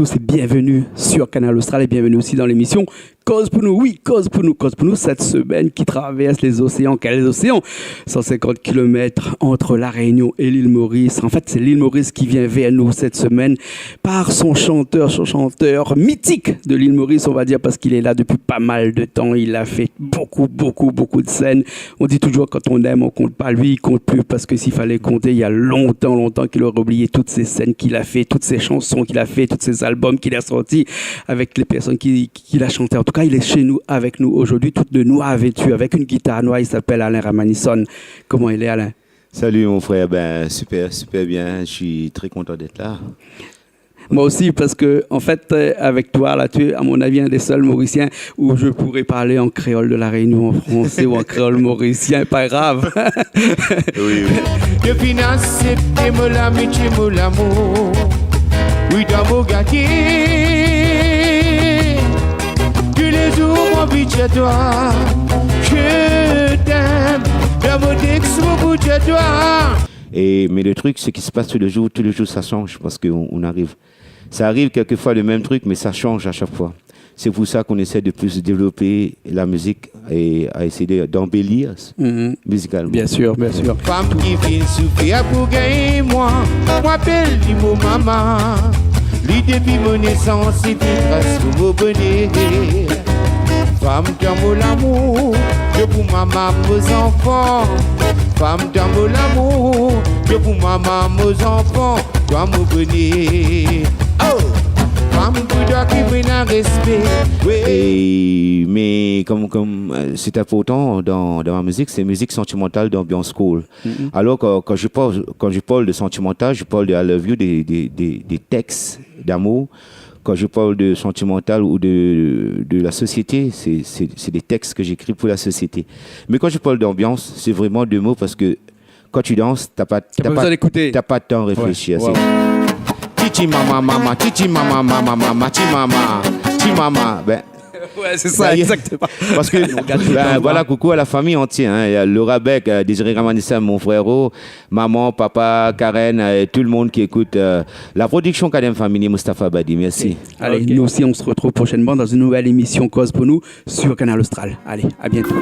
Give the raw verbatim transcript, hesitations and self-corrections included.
C'est bienvenue sur Kanal Austral et bienvenue aussi dans l'émission Koz pou nou. Oui, Koz pou nou, Koz pou nou, cette semaine qui traverse les océans. Quels océans ? Cent cinquante kilomètres entre La Réunion et l'île Maurice. En fait, c'est l'île Maurice qui vient vers nous cette semaine par son chanteur, son chanteur mythique de l'île Maurice, on va dire, parce qu'il est là depuis pas mal de temps. Il a fait beaucoup, beaucoup, beaucoup de scènes. On dit toujours, quand on aime, on compte pas. Lui, il compte plus, parce que s'il fallait compter, il y a longtemps, longtemps qu'il aurait oublié toutes ces scènes qu'il a fait, toutes ces chansons qu'il a fait, tous ces albums qu'il a sortis avec les personnes qui, qu'il a chanté. En tout cas, il est chez nous, avec nous aujourd'hui, tout de noir vêtu, avec une guitare noire. Il s'appelle Alain Ramanisson. Comment il est, Alain ? Salut mon frère, ben super, super bien, je suis très content d'être là. Moi aussi, parce que, en fait, euh, avec toi, là, tu es, à mon avis, un des seuls Mauriciens où je pourrais parler en créole de La Réunion, en français ou en créole mauricien, pas grave. Oui, oui. Depi nasé, té mo lamitié, mo lamour. Oui, dan mo gatié. Tous les jours, mon but, c'est toi. Je t'aime. Dan mo tèks, mon but, c'est toi. Et, mais le truc, c'est qu'il se passe tous les jours, tous les jours, ça change parce qu'on, on arrive. Ça arrive quelquefois le même truc, mais ça change à chaque fois. C'est pour ça qu'on essaie de plus développer la musique et à essayer de, d'embellir Mhm. musicalement. Bien sûr, bien sûr. Fanm ki vin soufèr pou gingn mwa, mwa apèl li mon mama. Li dépi mon nésans, li fé tras pou mon bonèr. Fanm dan mon lamour, dé pou mama, mon zanfan. Fanm dan mon lamour, dé pou mama, mon zanfan, toi mon bonèr. Oh! Fanm pou toi ki pran respé. Oui. Et, mais comme, comme, euh, c'est important dans, dans ma musique, c'est musique sentimentale d'ambiance cool. Mhm. Alors, quand, quand je parle, quand je parle de sentimental, je parle de I love you, des, des, des, des textes d'amour. Quand je parle de sentimental ou de, de la société, c'est, c'est, c'est des textes que j'écris pour la société. Mais quand je parle d'ambiance, c'est vraiment deux mots parce que quand tu danses, t'as pas, t'as pas besoin d'écouter. T'as pas de temps à réfléchir. Ouais. Waouh. Titi mama, mama, titi mama, mama, mama, ti mama, ti mama. Ben, Ouais, c'est ça, exactement. Parce que, ben, voilà, coucou à la famille entière, hein. Il y a Laura Beck, euh, Désiré Ramanisson, mon frérot, maman, papa, Karen, euh, et tout le monde qui écoute, euh, la production Kadem Family, Mustapha Badi. Merci. Allez, nous aussi, on se retrouve prochainement dans une nouvelle émission Koz pou nou sur Kanal Austral. Allez, à bientôt.